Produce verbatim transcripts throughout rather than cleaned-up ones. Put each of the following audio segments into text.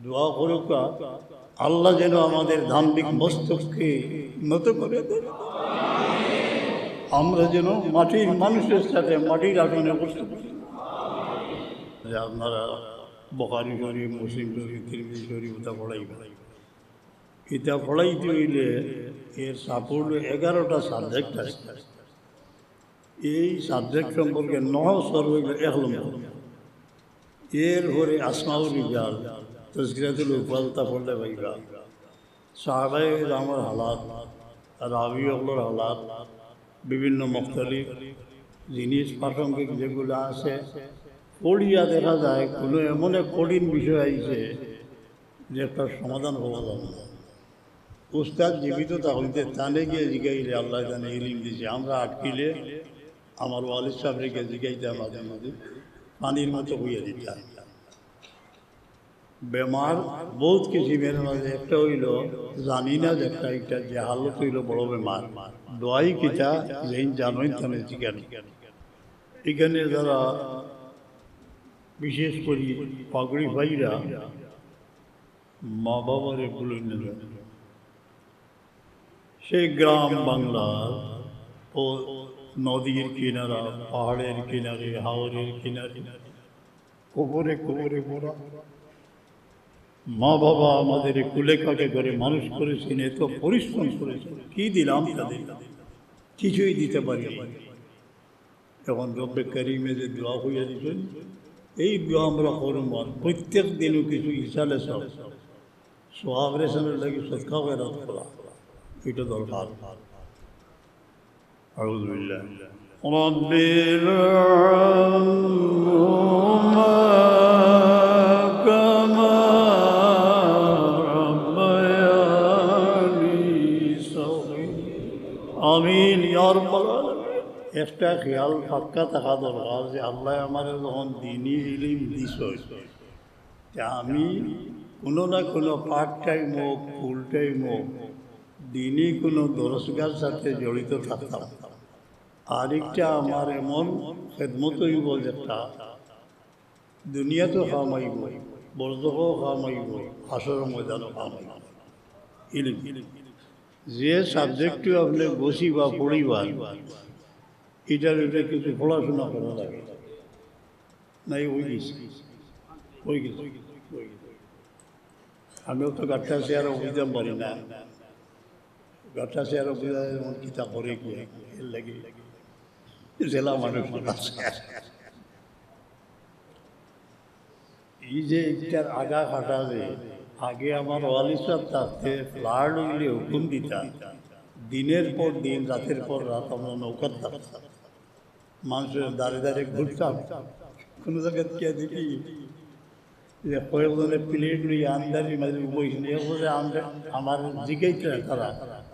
দোয়া করুক্কা, আল্লাহ যেন আমাদের দাম্ভিক মস্তককে নত করে দেন, আমরা যেন মাটির মানুষের সাথে মাটির আসনে বসতে পারি। যে আপনারা বুখারী শরীফ, মুসলিম শরীফ, তিরমিজি শরীফ ওটা পড়াইবা। এটা পড়াইতে হইলে এর সাপোর্ট এগারোটা সাবজেক্ট আছে। এই সাবজেক্ট সম্পর্কে নহ সর্বৈব এক নম্বর। এর পরে আসমাউর রিজাল, তজকিরাতুল হুফফাজ ওটা পড়লে পাইবা। সাহাবায়ে কেরামর হালাত, রাবি অকলর হালাত, বিভিন্ন মুখতালিফ জিনিস প্রাসঙ্গিক যেগুলা আছে, পড়িয়া দেখা যায় কোনো এমন এক কঠিন বিষয় আইছে যেটার সমাধান হওয়া যাবে না। উস্তাদ জীবিত থাকইতে তানে গিয়া জিগাইলে আল্লাহ তানে ইলিম দিছে, আমরা আটকিলে আমার ওয়ালিদ সাহেবরে গিয়া জিগাইতাম মাঝে মাঝে, পানির মতো হইয়া দিতাম। বেমার বহুত কিসিমের মাঝে একটা হইল জানি না, যেটা একটা জাহালত হইল বড় বেমার। দোয়াই কিতা যেইন জানইন তানে জিগানি। এখানে যারা বিশেষ করি পাগড়ি ভাইরা মা বাবারে ভুলইন না। সেই গ্রাম বাংলার ও নদীর কিনারা, পাহাড়ের কিনারে, হাওরের কিনারে, কবরে কবরে পড়া। মা বাবা আমাদের কুলে কাকে করে মানুষ করেছেন, এত পরিশ্রম করেছেন, কি দিলাম তাদের? কিছুই দিতে পারি। এখন রব্বে করিমে যে দোয়া হইয়া দিবেন, এই দোয়া আমরা করুম। আর প্রত্যেক দিনও কিছু ইসালে সব সওয়াব রেশনের লাগি সদকা খয়রাত করা, এটা দরকার। আউযুবিল্লাহ। رب ارحمهما كما ربياني صغيرا. আমিন ইয়া রাব্বাল আলামিন। একটা খেয়াল পাক্কা থাকা দরকার যে আল্লাহ আমারে যখন দিনি ইলিম দিছইন, তে আমি কোনো না কোনো পার্ট টাইম হোক, ফুল টাইম হোক, দিনই কোনো দরসগার সাথে জড়িত থাকতাম। আরেকটা আমার এমন খেদমত হইব যেটা দুনিয়াতেও কাম আইব, বরজখও কাম আইব, হাশর ময়দানও কাম আইব। ইলিম, যে সাবজেক্টও আপনি বসিবা পড়িবা, এটার উপরে কিছু পড়াশোনা করা লাগে। নাই, ওই গেছে, ওই গেছে, ওই গেছে। আমিও তো গাট্টা চেয়ারও বুঝতাম পারি না, গাট্টা চেয়ারও বুঝা যায় যেমন কিতা করে কি, এর লাগি জেলা মানুষ আছে। এই যে ইটার আগা কাটা যে, আগে আমার ওয়ালিদ সাহেব থাকতে ফ্লাড হইলে হুকুম দিতা, দিনের পর দিন, রাতের পর রাত আমরা নৌকাত থাকতাম। মানুষের দাঁড়ে দাঁড়ে ঘুরতাম, কোনো জায়গাত গিয়া দেখি যে কয়েকজনে প্লেট লইয়া আন্দারি মাঝে বইছেন, এরপরে আমরা, আমার জিগাইতে তারা,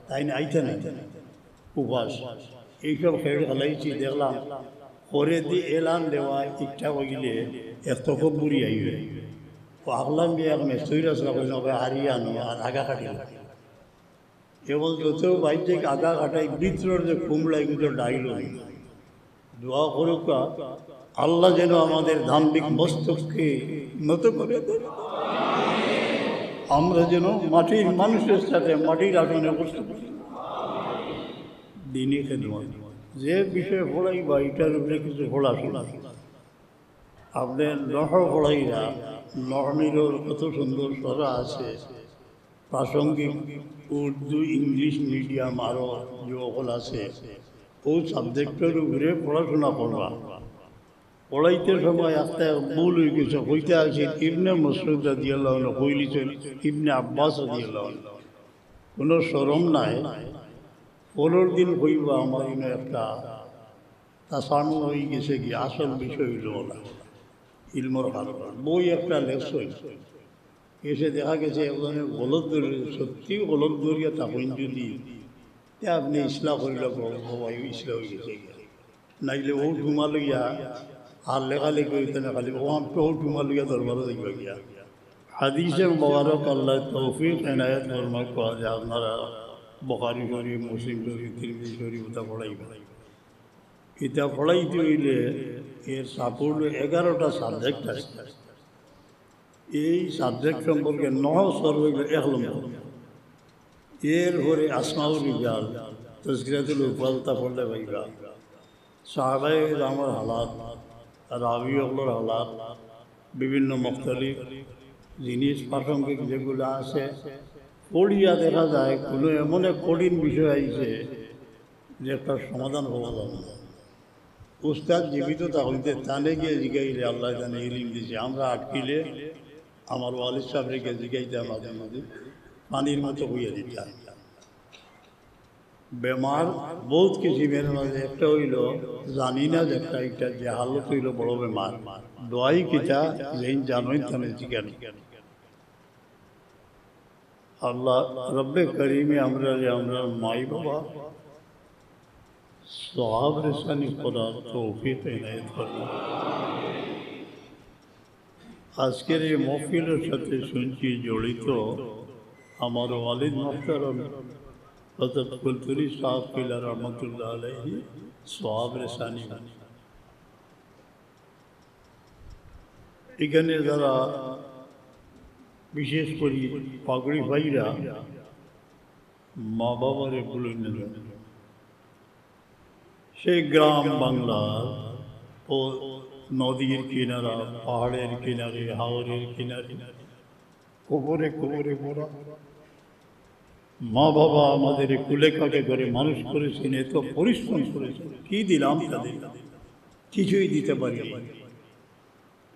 তাইন আইতা নাই, উপাস। এইসব খেয়ে খেলাইছি, দেখলাম পরে দি এলান দেওয়া ইচ্ছা হইলে এক তকব্বুরি আইবে। ও আগলাম গিয়া এক মেস্তরি আসলা কইল, "ওকে হারিয়ে আনো আর আগা কাটিল।" এবং যত বাইর থেকে আগা কাটাই ভিতরের যে কুমড়া এগুলো ডাইল হইল। দোয়া করুক্কা, আল্লাহ যেন আমাদের দাম্ভিক মস্তককে নত করে দেন, আমরা যেন মাটির মানুষের সাথে মাটির আসনে বসতে পারি। দিনই খেদমত, যে বিষয়ে পড়াইবা, এটার উপরে কিছু পড়াশোনা। আপনি নহ পড়াইরা, নহ মিরর কত সুন্দর সরা আছে, প্রাসঙ্গিক উর্দু, ইংলিশ মিডিয়াম আরও যে অকল আছে, ও সাবজেক্টর উপরে পড়াশোনা করবা। পড়াইতে সময় একটা ভুল হয়ে গেছে, কইতে আছে ইবনে মাসউদ রাদিয়াল্লাহু আনহু কইলিছেন, ইবনে আব্বাস রাদিয়াল্লাহু আনহু, কোনো শরম নাই। পরের দিন কইবা আমার ইনো একটা তাসামু হয়ে গেছে কি, আসল বিষয় হইল না, ইলমর কারণে বই একটা লেখছইন, এসে দেখা গেছে একজনে গলত ধরে, সত্যি গলত ধরিয়া থাকইন যদি, তে আপনি ইসলাম করিল, ভাই ইসলাম হয়ে গেছে গিয়া। নাইলে ও ঠুমা লইয়া আর লেখালেখি হইতে না, খালি ও আমি তো ও ঠুমা লইয়া দরবারে যাইবা গিয়া। হাদিসে মোবারক আল্লাহ তৌফিক এনায়েত ফরমাক করা যে আপনারা বুখারী শরীফ, মুসলিম শরীফ, তিরমিজি শরীফ ওটা পড়াইবা। এটা পড়াইতে হইলে এর সাপোর্ট এগারোটা সাবজেক্ট আছে। এই সাবজেক্ট সম্পর্কে নহ সর হইল এক নম্বর। এরপরে আসমাউল রিজাল, তজকিরাতুল হুফফাজ তা পড়লে পাইবা। সাহাবায়ে কেরামর হালাত, রাবি অকলর হালাত, বিভিন্ন মুখতালিফ জিনিস প্রাসঙ্গিক যেগুলা আছে, পড়িয়া দেখা যায় কোনো এমন এক কঠিন বিষয় আইছে যে একটা সমাধান পাওয়া যাবে না। উস্তাদ জীবিত থাকইতে তানে গিয়া জিগাইলে আল্লায় তানে ইলিম দিছে। আমরা আটকিলে আমার ওয়ালিদ সাবরে গিয়া জিগাইতাম মাঝে মাঝে, পানির মতো হইয়া দিতাম। বেমার বউত কিসিমের মাঝে একটা অইলো জানি না, যে একটা ইটা যে হালত অইলো বড় বেমার। দোয়াই কিতা যেইন জানইন তানে জিগাইন। আল্লাহ রব্বে করিমে আমরারে, আমরার মাই বাবা সওয়াব রেসানি করার তৌফিক এনায়েত করুন। আজকের এই মহফিলের সাথে শুনছি জড়িত আমার ওয়ালিদ মুহতারাম হযরত ফুলতলি সাহেব কিবলা রহমতুল্লাহ আলাইহি সওয়াব রেসানি। এখানে যারা বিশেষ করি পাগড়ি ভাইরা মা বাবারে ভুলে না যায়। সেই গ্রাম বাংলার ও নদীর কিনারা, পাহাড়ের কিনারে, হাওরের কিনারে, কবরে কবরে পড়া। মা বাবা আমাদের কুলে কাকে করে মানুষ করেছেন, এত পরিশ্রম করেছেন, কি দিলাম তাদের, কিছুই দিতে পারি।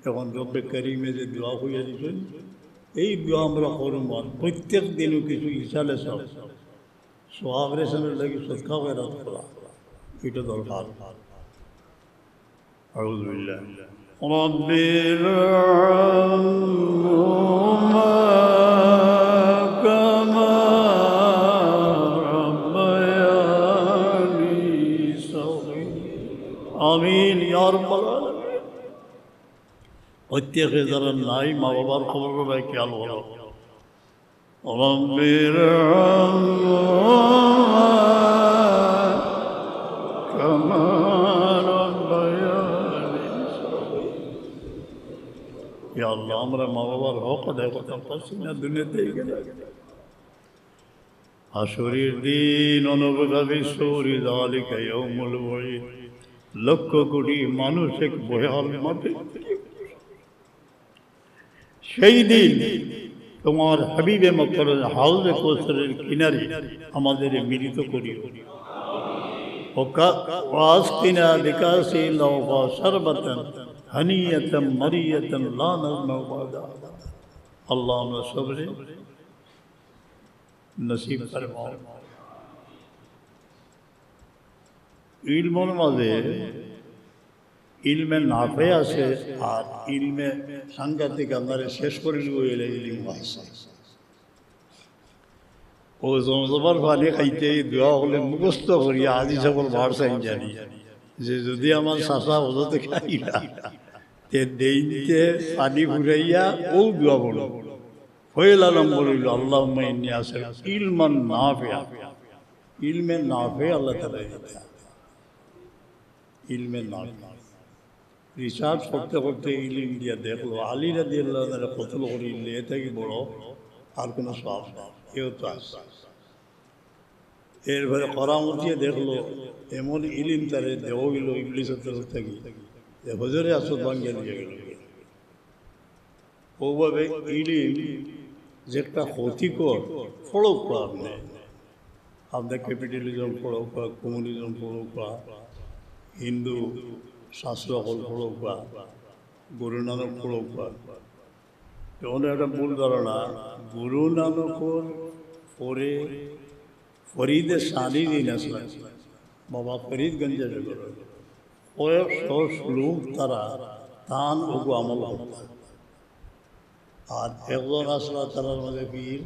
এখন রব্বে করিমে যে দোয়া কইয়া দিছেন, এই দোয়া আমরা করমু, আর প্রত্যেক দিনও কিছু ইসালে সব সওয়াব রেসানির লাগি সদকা খয়রাত করা, এটা দরকার। আউযু বিল্লাহ। رب ارحمهما كما ربياني صغيرا. আমিন ইয়া রাব্বাল আলামিন। প্রত্যেকে যারা নাই, মা বাবার খবর ভাই খেয়াল করো। رب ارحمهما كما ربياني صغيرا. ইয়া আল্লাহ, আমরা মা বাবার হক আদায় করতাম পারছি না, দুনিয়া থাকি গেলা। হাশরের দিন, ونفخ في الصور ذلك يوم الوعيد, লক্ষ কোটি মানুষ এক ভয়াল মাঠে। সেই দিন তোমার হাবিবে মকরম হাউজে কৌসরের কিনারে আমাদের মিলিত করিও। وك-، وأسقنا بكأس الوفاء شربة هنيئة مريئة لا نظمأ بعدها أبدا. আল্লাহ, আমরা সবরে নসিব ফরমাও। ইলমর মাঝে ইলমে নাফে আছে, আর ইলমে সাংঘাতিক আপনারে শেষ করি দিব, এলে ইলম আছে। ও জমজমার পানি খাইতে এই দোয়া হলে মুখস্থ করিয়া আজি সবর বার চাইন জানি যে যদি আমার চাচা হজরতে খাইলা, তে দেইতে পানি ফুরাইয়া ও দোয়া বলো। পয়লা নম্বর হইল, اللهم إني أسألك علما نافعا। ইলমে নাফে আল্লাহ তাআলা দিতা। ইলমে নাফে। রিসার্চ করতে করতে ইলিম দিয়া দেখলো, আলী রাদিয়াল্লাহু আনহুরে কতল করিলে, এটা কি বড় আর কোনো সওয়াব নাই? এও তো আছে। এরপরে করামত দিয়া দেখলো, এমন ইলিম তারে দেওয়া হইল ইবলিসের তরফ থাকি, যে হজরে আসওয়াদ ভাঙ্গিয়া দিয়া গেল। ওভাবে ইলিম যে একটা ক্ষতিকর, পড়উক্কা আপনে, আপনে ক্যাপিটালিজম পড়উক্কা, কমিউনিজম পড়উক্কা, হিন্দু শাস্ত্র অকল পড়উক্কা, গুরু নানক পড়উক্কা। এখন একটা ভুল ধারণা, গুরু নানকর পরে ফরিদে সানি দিন আছে, বাবা ফরিদগঞ্জে কয়েকশো লোক তারা তান ওগু আমল করতা। আর একজন আসলা তারার মাঝে পীর,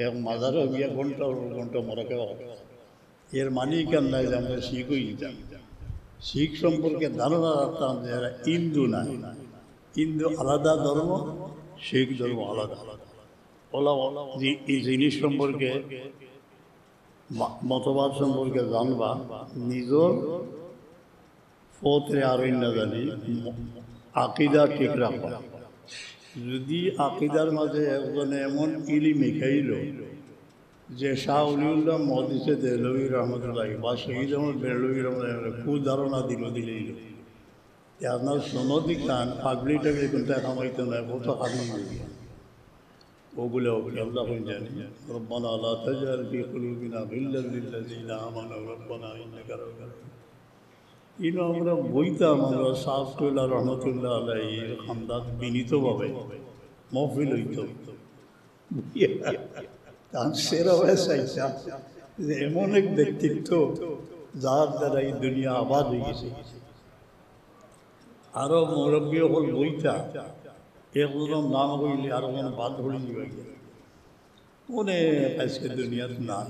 এক মাজারে গিয়া ঘন্টা ঘন্টা মরাকে। এর মানে কেন নাই যে আমরা শিখ হয়ে যেতাম। শিখ সম্পর্কে ধারণা রাখতাম যে এরা হিন্দু না, হিন্দু আলাদা ধর্ম, শিখ ধর্ম আলাদা। ওলা যে এই জিনিস সম্পর্কে মা-, মতবাদ সম্পর্কে জানবা, নিজর পথরে আর অন্য জানি ম-, আকিদা ঠিক রাখবা। যদি আকিদার মাঝে একজনে এমন ইলিম শিখাইল যে শাহ অলিউল্লাহ মহদিসে দেহলভী রহমতুল্লাহ বা শহীদ আহমদ বেরলভী রহমতুল্লাহ কু ধারণা দিল দিলেই, তে আপনার সনদি খান পাগলি টাগলি কোনটা কামাইতো না, কত খান অইয়া। ওগুলো ওকে আল্লাহ কইন জানি, ربنا لا تجعل في قلوبنا غلا للذين آمنوا ربنا إنك رؤوف رحيم। ইনো আমরা বইতাম, আমরা শাহ আব্দুল্লাহ রহমতুল্লাহ আলাইহির খান্দাত বিনীতভাবে মহফিল হইত। তান সেরা হয়ে চাইতাম যে এমন এক ব্যক্তিত্ব যার দ্বারা এই দুনিয়া আবাদ হয়ে গেছে। আরো মুরব্বী হল বইতা, একজনের নাম হইলে আরো জন বাদ হয়ে যাবে। অনেক আজকে দুনিয়াত নাই,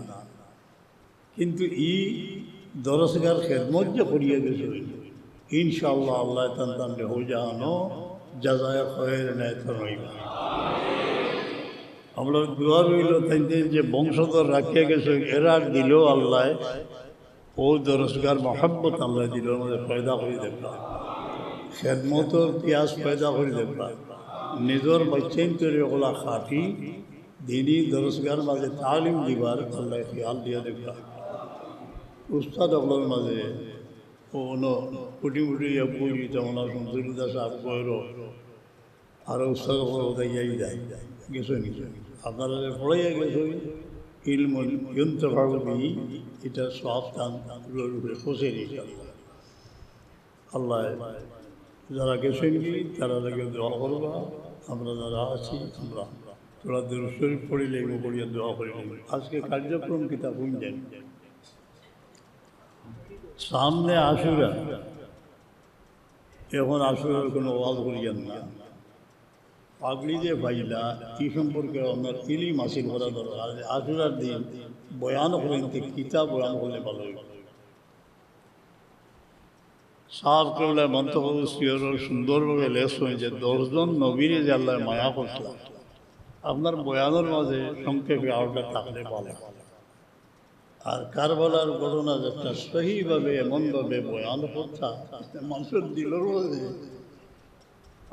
কিন্তু ই দরসগার খেদমত যে করিয়া গেছে, ইনশাআল্লাহ আল্লাহ তান তান হয়ে যানো জাজায় খয়ের ন্যায় তো রইবা। আমরা দোয়া রইল তাই যে বংশধর রাখিয়া গেছে, এরার দিল আল্লাহ ও দরসগার মহব্বত আল্লাহ দিল আমাদের পয়দা করে দেবা, খেদমতর পিয়াস পয়দা করে দেবা, নিজের বাচ্চাইন তৈরি ওগুলা খাটি দিনই দরসগার মাঝে তালিম দিবার আল্লাহ খেয়াল দিয়া দেবা। উস্তাদ অকলর মাঝে ও অন্য কুটি মুটি ইয়া বই যেমন আছেন জুলুদা সাহেব গয়র, আরো উস্তাদ অকলর কথা ইয়াই যায়, গেছে নি? আপনারা যে পড়াইয়া গেছে ইলমুন ইউনতাফাউ বিহি, এটা সব তান উপরে পৌঁছে দিয়েছে আল্লাহ। আল্লাহ যারা গেছেন কি তারা লাগে দোয়া করবা, আমরা যারা আছি আমরা তোরা দুরূদ শরীফ পড়িলে এগুলো পড়িয়া দোয়া করি। আজকে কার্যক্রম কিতা হুনছেন? সামনে আশুরা, এখন আশুরার কোনো ওয়াজ করিয়েন না। পাগড়ি যে পাইলা, কি সম্পর্কে আপনার ইলিম হাসিল করা দরকার। আশুরার দিন বয়ান করেন, তো কিতা বয়ান করলে ভালো হইব? সাহেব কেবলায় মন্তখবর সিয়রর সুন্দরভাবে লেখছেন যে দশজন নবীরে যে আল্লাহ মায়া করছিলাম, আপনার বয়ানের মাঝে সংক্ষেপে আরোটা থাকলে ভালো। আর কারবালার ঘটনা যেটা সহিভাবে এমনভাবে বয়ান করতা, মানুষের দিলর মাঝে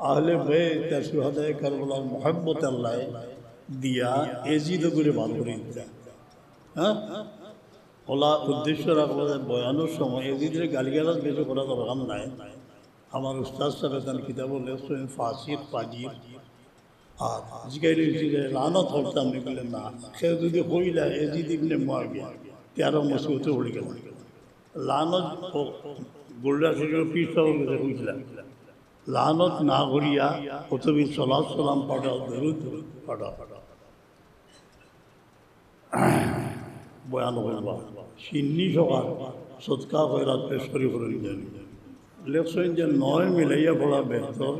আহলে বাইত আর শুহাদায়ে কারবালার মহব্বত আল্লাহ দিয়া এজিদ করে বার করে দিতা। হ্যাঁ, ওলা উদ্দেশ্য রাখবো যে বয়ানের সময় এজিদরে গালিগালাজ বেশি করা দরকার নাই। আমার উস্তাদ সাহেব তান কিতাব লেখছেন ফাসিক ফাজির, আর জিগাইলে যে লানত করতাম নি, বলে না, কেউ যদি কইলা এজিদ ইবনে মুআবিয়া, তেরো মুসিবতে পড়ে গেল। লানত ও গোল্লা শরীফের পীর সাহেবের কাছে কইছিলাম, লানত না করিয়া প্রথমে সালাত সালাম পাঠাও, দরুদ পাঠাও, বয়ান করবা, সিন্নি সকাল সদকা খয়রাত পেশ করি করেন জানি। লেখছেন যে নয় মিলাইয়া পড়া বেহতর,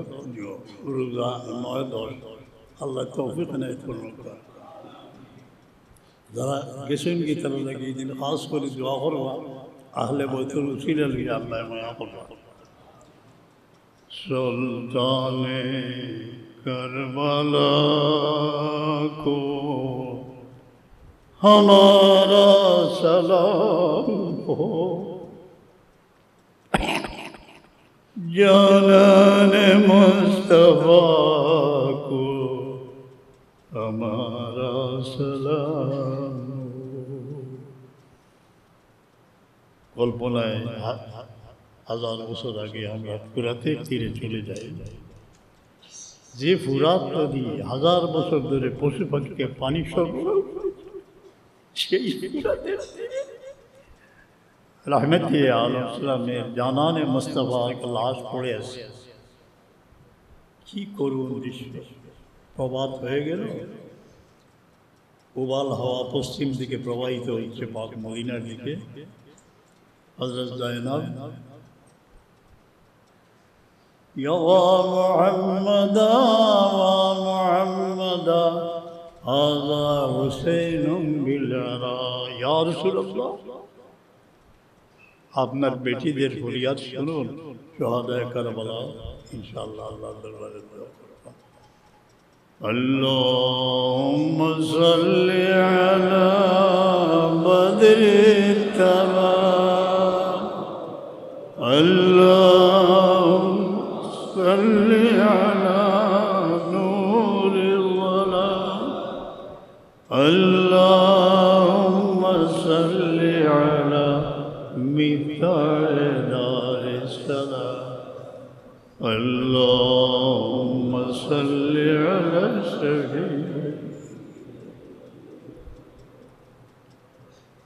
রোজা নয় দশ, আল্লাহ তৌফিক এনায়েত করুন। যারা গেছেন কি তারা লাগি এই দিন খাস করে দোয়া করবা, আহলে বৈতুল উসিলা লইয়া আল্লাহ মায়া করবা। سلطان کربلا کو ہمارا سلام ہو، جانان مصطفیٰ کو ہمارا سلام ہو۔ কল্পনায় হা-, হাজার বছর আগে আমরা ফুরাতের তীরে চলে যাই। যে ফুরাত নদী হাজার বছর ধরে পশু পাখিকে পানি সরবরাহ করে, সেই ফুরাতের তীরে রহমতে আলম সাল্লামের জানানে মুস্তাফার লাশ পড়ে আছে। কি করুণ দৃশ্য! প্রভাত হয়ে গেল, উবাল হাওয়া পশ্চিম দিকে প্রবাহিত হচ্ছে পাক মদিনার দিকে। হযরত জায়নাব, ইয়া মুহাম্মাদা, ইয়া মুহাম্মাদা, হাযা হুসাইনুন বিল আরা। ইয়া রাসূলুল্লাহ, আপনার বেটিদের ফরিয়াদ শুনুন, শুহাদায়ে কারবালা, ইনশাআল্লাহ আল্লাহর দরবারে দোয়া করব। اللهم صل على بدر التمام. اللهم صل على نور اللهم صل على سيدنا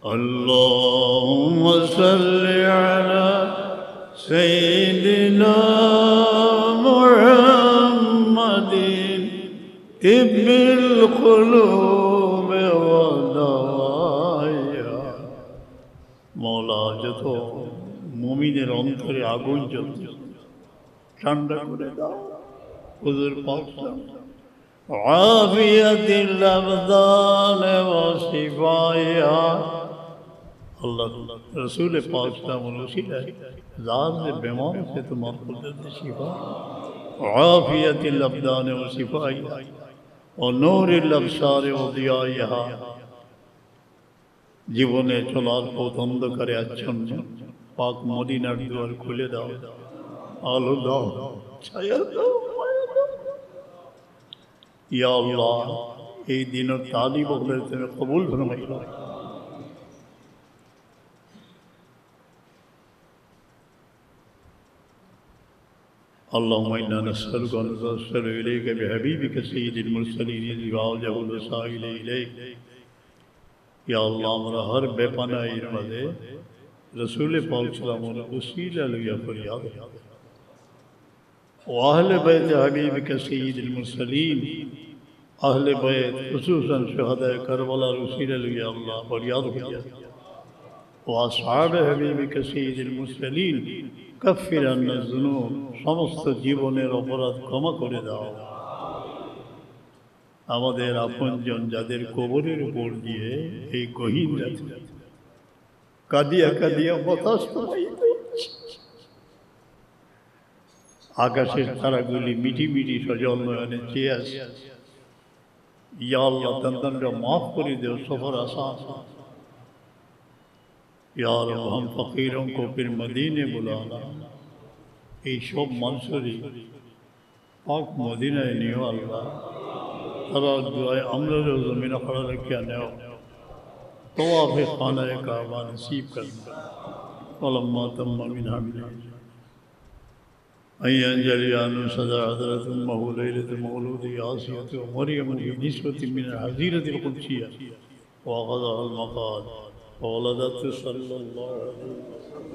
اللهم صل على سيدنا محمد طب القلوب ودوائها। মওলা, যত মুমিনের অন্তরে আগুন জ্বলছে, ঠান্ডা করে দাও। হুজুর পাক, عافية الأبدان وشفائها। আল্লাহ, রসুল পাক সাল্লাল্লাহু আলাইহি ওয়াসাল্লাম উসিলায় যার যে বেমার আছে, তোমার কুদরতে শিফা, عافية الأبدان وشفائها ونور الأبصار وضيائها। জীবনে চলার পথ অন্ধকারে আচ্ছন্ন, পাক মদিনার দুয়ার খুলে দাও, আলো দাও, ছায়া দাও, মায়া দাও। ইয়া আল্লাহ, এই দিনের তালিব অকলরে তুমি কবুল ফরমাইও। اللهم إنا نسألك ونتوسل إليك بحبيبك سيد المرسلين إذ يعوجه الوسائل إليك। ইয়া আল্লাহ, আমরা হর বেপানাহির মাঝে রসুল পাক সাল্লাল্লাহু আলাইহি ওয়াসাল্লামর উসিলা লইয়া ফরিয়াদ। ও আহলে বাইতে হাবিবিকা সাইয়্যিদুল মুরসালিন, আহলে বাইত, খুসুসান শুহাদায়ে কারবালার উসিলা লইয়া আল্লাহ ফরিয়াদ করি। ও আসহাবে হাবিবিকা সাইয়্যিদুল মুরসালিন, কাফফির আন্না যুনুব, সমস্ত জীবনের অপরাধ ক্ষমা করে দাও। আমাদের আপনজন যাদের কবরের উপর দিয়ে এই গহীন রাতে কাঁদিয়া কাঁদিয়া বাতাস প্রবাহিত হচ্ছে, আকাশের তারাগুলি মিটি মিটি সজল নয়নে চেয়ে আছে। ইয়া আল্লাহ, তানতানরে মাফ করে দেও, সফর আসান। ইয়া রব, হাম ফকিরোঁ কো ফির মদিনে বুলানা। এই সব মানুষেরই পাক মদিনায় নিও আল্লাহ। তারার দোয়ায় আমরারেও জমিন খাড়া রাখিয়া নেও। তওয়াফে খানায়ে কাবা নসিব করো। ولما تم من حمله أن ينجلي عنه صدر حضرة أمه ليلة مولده آسية ومريم في نسوة من الحظيرة القدسية وأخذها المخاض فولدته صلى الله عليه وسلم.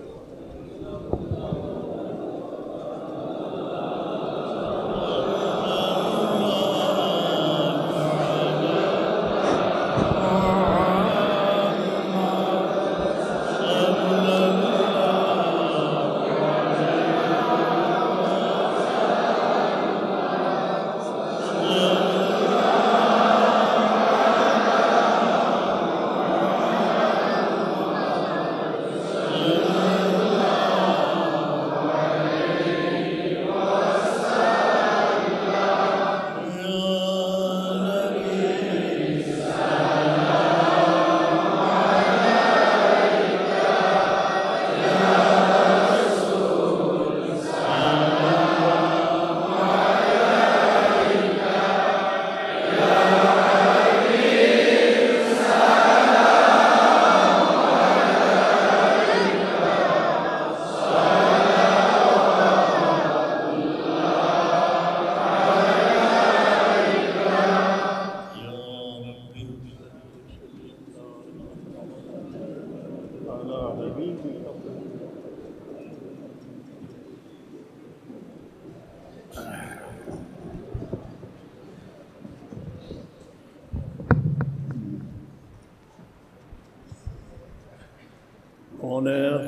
অনেক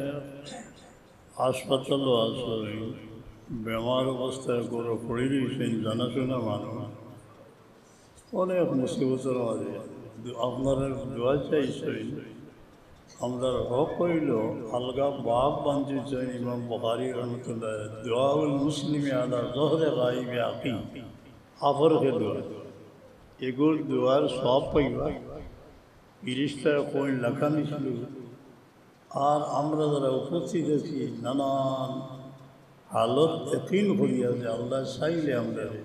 হাসপাতালও আছে, বেমার অবস্থায় ঘরো পড়ি রইছেন, জানাশোনা মানুষ, অনেক মুসিবতর মাঝে। দু-, আপনারা দোয়া চাইছেন, আমরার হক অইলো আলগা বাব বানাইছইন ইমাম বুখারী রহমতুল্লাহ, দোয়াউল মুসলিমি আলা জহরে গাইবে আকি, আফরকে দোয়া। এগুর দোয়ার সওয়াব পাইবা। ফিরিস্তায় কইন লেখা নিছিল। আর আমরা যারা উপস্থিত আছি, নানান হালত ইয়াকিন করিয়া যে আল্লাহ চাইলে আমরারে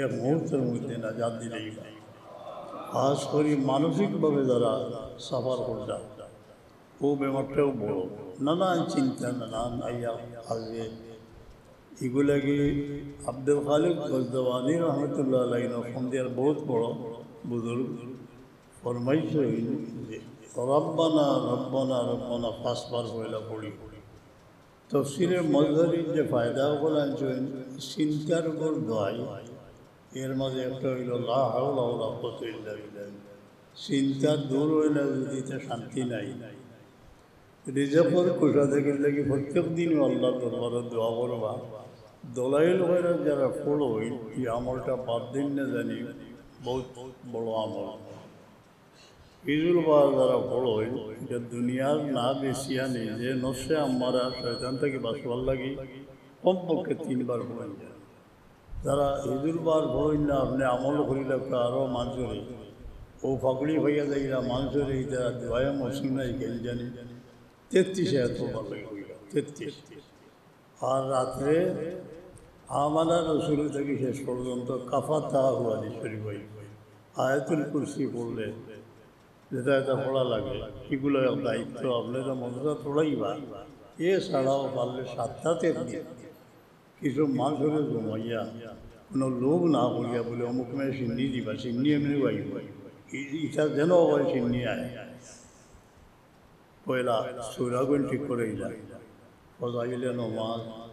এক মুহূর্তর মধ্যে নাজাত দিলাইবা। খাস করি মানসিকভাবে যারা সাফার কররা, ও বেমারটাও বড়, নানান চিন্তা, নানান আইয়া আসবে। ইগুলা কি আব্দুল খালিক গজনবী রহমতুল্লাহ আলাইহি নকশবন্দিয়ার বহুত বড় বুজুর্গ ফরমাইছইন যে, "রব্বানা, রব্বানা, রব্বানা" পাঁচবার পয়লা পড়ি। তফসিরে মজহরির যে ফায়দা অকল আনছইন, চিন্তার উপর দোয়াই, এর মাঝে একটা অইলো, "লা হাওলা ওয়ালা কুওয়াতা ইল্লা বিল্লাহ।" চিন্তা দূর অয় না যদি, তা শান্তি নাই। রিজকর কুশাদগির লাগি প্রত্যেক দিনও আল্লাহর দরবারো দোয়া করবা। দলাইল খয়রাত যারা পড়ইন, ই আমলটা বাদ দিন না জানি, বহুত বড় আমল। হিজুল বাহর যারা পড়ইন, ইটা দুনিয়ার না বেচিয়া নিজে নফসে আম্মারা শয়তান থাকি বাঁচবার লাগি কমপক্ষে তিনবার পড়ইন। যারা হিজুল বাহর পড়ইন না, আপনে আমল করিলে আরো মানষরে, ও ফাগড়ি হইয়া যাইরা মানষরে, ইতারা দোয়ায়ে মাসুনা ইখান জানি তেত্রিশ আয়াত পড়বার লাগি কইরা, তেত্রিশ। আর রাত্রে আমানা রসুলু থাকি শেষ পর্যন্ত কাফাতাহু আদি শরীফ অইবো। আয়াতুল কুরসি পড়লে যেটা এটা পড়া লাগে, ইগুলা এক দায়িত্ব। আপনে তো মাদ্রাসাত পড়াইবা, এ ছাড়াও পারলে সাপ্তাত এক দিন কিছু মানষরে জমাইয়া, কোনো লোভ না করিয়া বলে, "অমুক মেয়ে শিন্নি দিবা, শিন্নি এমনি গাইব, ই-, ইটা যেন হয় শিন্নি আয়।" পয়লা সূরাগুন ঠিক করাইলা, ফজাইলে নমাজ,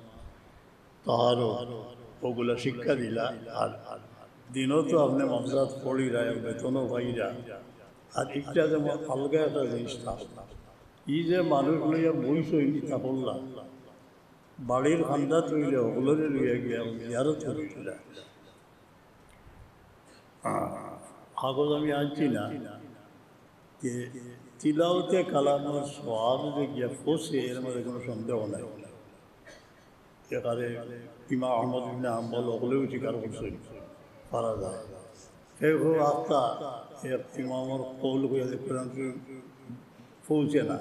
তাহারত, ওগুলা শিক্ষা দিলা। আর দিনও তো আপনে মাদ্রাসাত পড়িরা, এক বেতনও পাইরা। আর একটা যেমন আলগা একটা জিনিস থাকলো, ই যে মানুষ লইয়া বইছইন, ইতা করলা, বাড়ির কান্দাত অইলে হকলরে লইয়া গিয়া জিয়ারত করিলা। আহ, কাগজ আমি আনছি না, যে তিলাওতে কালামর সওয়াব যে গিয়া পৌঁছে, এর মধ্যে কোনো সন্দেহ নাই। এখানে ইমাম আহমদ ইবনে হাম্বল হকলেও স্বীকার করছইন, পারা যায়। কেউ কেউ আখতা এক ইমামর কৌল কইয়া যে কোরআন শরীফ পৌঁছে না।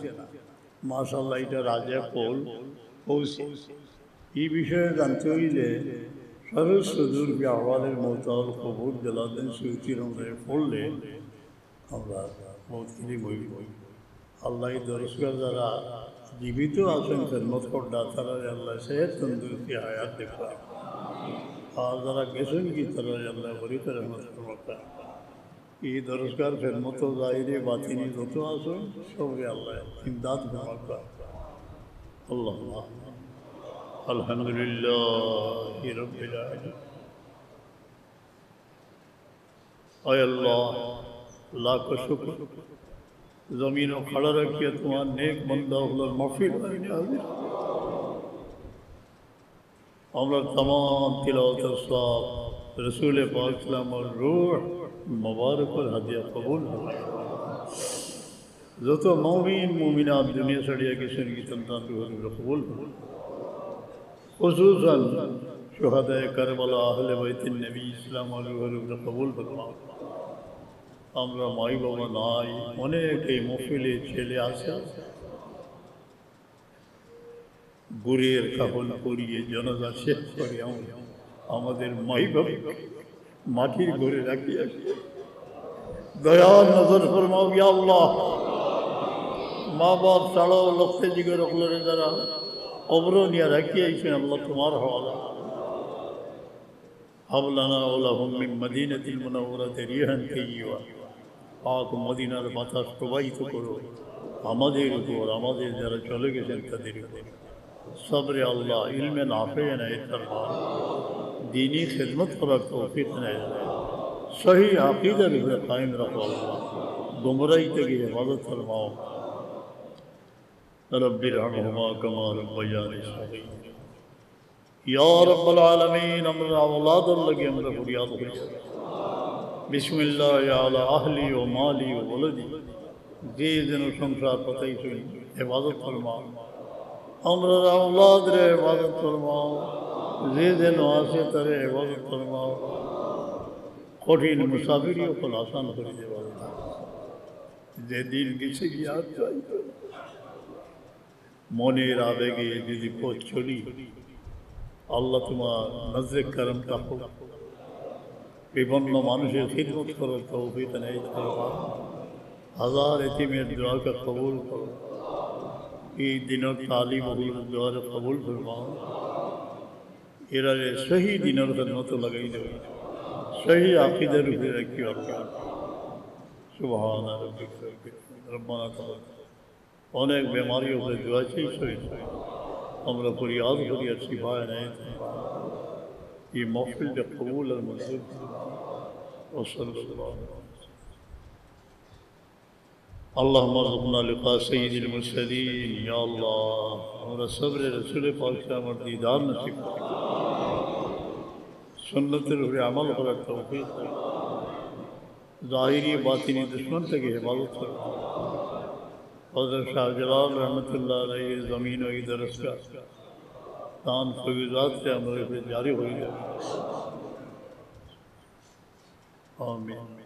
মাশাআল্লাহ, ইটা রাজে কৌল পৌঁছে। ই বিষয়ে জানতে অইলে শারহুস সুদুর ফি আহওয়ালিল মাওতা ওয়াল কুবুর জালালউদ্দিন সুয়ুতির আমরা পড়লে আমরা বহুত ইলিম অইবো। আল্লাহ ই দরসগার যারা জীবিত আছইন, খেদমত কররা, তারারে আল্লাহ সেহত তন্দুরুস্তি হায়াত দেউক্কা। আর যারা গেছইন গি, তারারে আল্লাহ বড়ি করে রহমত করউক্কা। ই দরসগার খেদমতো জাহিরে বাতিনি যত আছইন, সবরে আল্লাহ ইমদাদ ফরমাউক্কা। আল্লাহুম্মা আমিন। আলহামদুলিল্লাহি রাব্বিল আলামিন। আয় আল্লাহ, লাখ শুকর, জমিনো খাড়া রাখিয়া তুমার নেক বান্দা অকলর মাহফিল আইনে হাজির। আমরার তামাম তিলাওয়াতর সওয়াব রসুলে পাক সাল্লাল্লাহু আলাইহি ওয়াসাল্লামর রূহ মুবারকর হাদিয়া কবুল করো। যত মুমিন মুমিনাত দুনিয়া ছাড়িয়া গেছইন গি, তান রূহর উপরে কবুল করো। খুসুসান শুহাদায়ে কারবালা, আহলে বাইতুন নবী সাল্লাল্লাহু আলাইহি ওয়াসাল্লামর উপরে কবুল করো। আমরার মাই বাবা নাই, অনেক এই মাহফিলে ছেলে আছে, ঘরের কাফন পরিয়ে জানাজা শেষ করে আমরা আমাদের মাই বাবা মাটির ঘরে রাখিয়া দয়ার নজর ফরমাও, ইয়া আল্লাহ। মা বাপ ছাড়াও লক্ষ্যে জিগর অকলরে যারা কবরো নিয়া রাখিয়া আইছইন, আল্লাহ তুমার হাওয়ালা। হাব লানা ওয়া লাহুম মিন মাদিনাতিল মুনাওয়ারাতি রিহান তাইয়্যিবা। পাক মদিনার বাতাস প্রবাহিত করো আমাদের উপর, আমাদের যারা চলে গেছেন তাদের উপর। সবরে আল্লাহ, ইলমে নাফে এনায়েত ফরমাও, দ্বীনি খেদমত করার তৌফিক এনায়েত, সহি আকীদার উপরে কায়েম রাখো আল্লাহ, গুমরাহি থেকে হেফাজত ফরমাও। রব্বির হামহুমা কামা রব্বায়ানি সগীরা। ইয়া রাব্বাল আলামিন, আমরার আওলাদর লাগি আমরা ফরিয়াদ করি। বিসমিল্লাহি আলা আহলি ওয়া মালি ওয়া ওয়ালাদি। যে যেন সংসার পাতাইছইন, হেফাজত ফরমাও। আমরার আওলাদরে হেফাজত ফরমাও। যে যেন আছে, তারে হেফাজত ফরমাও। কঠিন মুসাফিরি অকল আসান করি দেও আল্লাহ। যে দিন গেছে গিয়া আর তো আইতো না। মনের আবেগে যদি পথ চলি, আল্লাহ তুমার নজরে করম থাকো। বিপন্ন মানুষের খিদমত করার তৌফিক এনায়েত ফরমাও। হাজার এতিমের দোয়াকে কবুল করো। এই দিনর তালিম অকলর দোয়ারে কবুল ফরমাও। এরারে সহি দ্বীনর খেদমতো লাগাই দেও, সহি আকিদার উপরে রাখিও আল্লাহ। সুবহান রাব্বিকা রাব্বিল ইজ্জাতি। রব্বানা তাকাব্বাল। অনেক বেমারি উপরে দোয়া চাই সহি। আমরা ফরিয়াদ করি আর শিফা এনায়েত। এই মাহফিলটা কবুল আর মঞ্জুর করো। ওয়া সাল্লাল্লাহু আলাইহি ওয়া সাল্লাম। اللهم ارزقنا لقاء سيد المرسلين। ইয়া আল্লাহ, আমরা সবরে রসুল পাক সাল্লাল্লাহু আলাইহি ওয়াসাল্লামর দিদার নসিব করো। সুন্নতের উপরে আমল করার তৌফিক দাও। জাহিরি বাতিনি দুশমন থেকে হেফাজত করো। হযরত শাহজালাল রহমতুল্লাহ আলাইহির জমিন ও এই দরসগাহ দান ফয়ুজাত সে আমরার উপরে জারি হয়ে যাবে। আমিন।